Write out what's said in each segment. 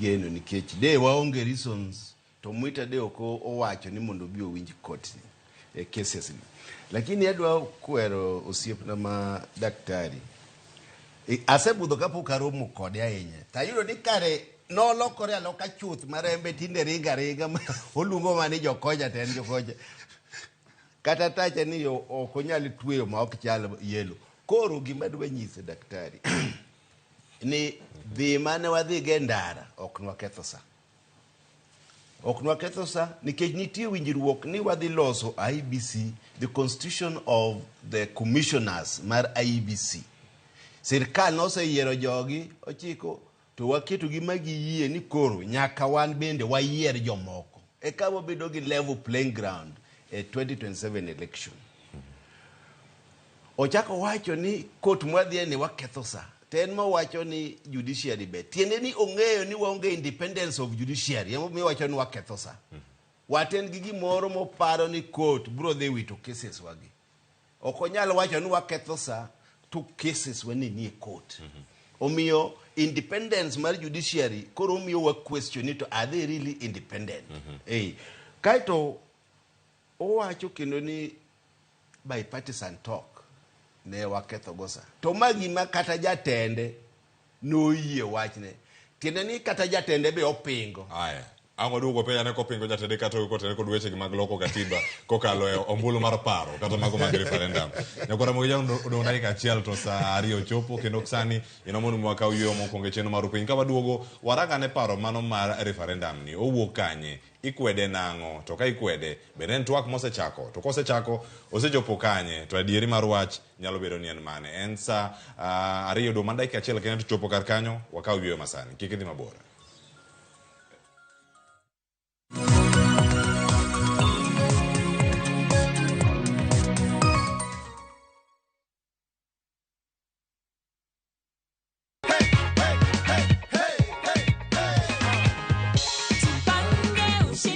geno nikech de waonge reasons to Mwita de ok owacho ni mondo obi owinj court ni e cases ni. Lakini adwa kwero osiepna ma daktari. Asebudho kapok aromo kode ahinya. Tayudo ni kare nolokore aloka chuth marembe tinde ringa ringa oluongo mana ni jokocha to en jokocha. Kata tacha ni ok onyal tweyo ma ok chal yellow. Koro gima adwa nyiso daktari ni dhi mane wadhi go e ndara ok nwaketho sa. Ok nwaketho sa nikech nitie winjruok ni wadhi loso IEBC, the constitution of the commissioners mar IEBC. Sirkal noseyiero jogi ochiko to waketogi ma giyie ni koro nyaka wan bende wayier jomoko eka wabedo gi level playing ground e 2027 election. Ochako wacho ni court mwadhiye ni waketho sa. To en mowacho ni judiciary ber. Tiende ni ong'eyo ni waonge independence of judiciary. Emomiyo owacho ni waketho sa. Waten gi gimoro moparo ni court bro dhi wito cases wagi. Ok onyal wacho ni waketho sa to cases wa ni nie court. Omiyo independence mar judiciary koro omiyo wa question ni to are they really independent? Eh. Kaeto owacho kendo ni bipartisan talk ne waketho go sa. To ma gima kata jatende noyie wachne. Tiende ni kata jatende be opingo. Aya. Ang' waduogo penj ane kopingo jatende kata kotene kod wechegi mag loko katiba kokalo e ombulu mar paro kata mago mag referendum. Nyakwara Ramogi Ojwang' odong' dakika achiel to saa ariyo chopo kendo sani in mondo mi wakaw yueyo mokwongo e chenro mar piny. Ka waduogo warang ane paro mano mar referendum ni owuok kanye, ikwede nang'o, to ka ikwede bende en twak mosechako, to kosechako osechopo kanye, to adieri mar wach nyalo bedo ni en mane. En saa 2 odong' mana dakika achiel kende to chopo kar kanyo wakaw yueyo masani. Kik idhi mabor.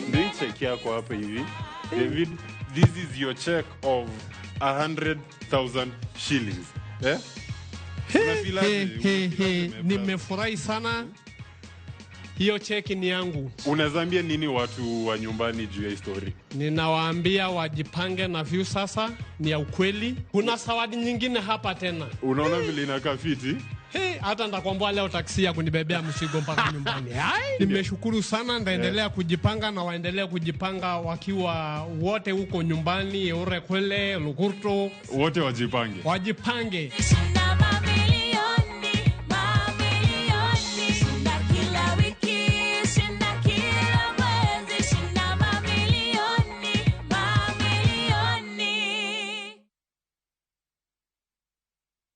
Ndio check yako hapa hivi. David, this is your check of 100,000 shillings. Eh? Unafeel aje? He, he, Unafeel aje, my brother? nimefurahi sana. Hiyo cheki ni yangu. Unazambia nini watu wa nyumbani juu ya hii story? Ninawaambia wajipange na view sasa, ni ya ukweli. Kuna zawadi nyingine hapa tena. Unaona vile inakaa fiti? Hey, hata nitakwambia leo taksi ya kunibebea mzigo mpaka nyumbani. Hai, nimeshukuru sana, ndaendelea kujipanga na waendelee kujipanga wakiwa wote huko nyumbani, Orekwele, Lukurto, Wote wajipange. wajipange.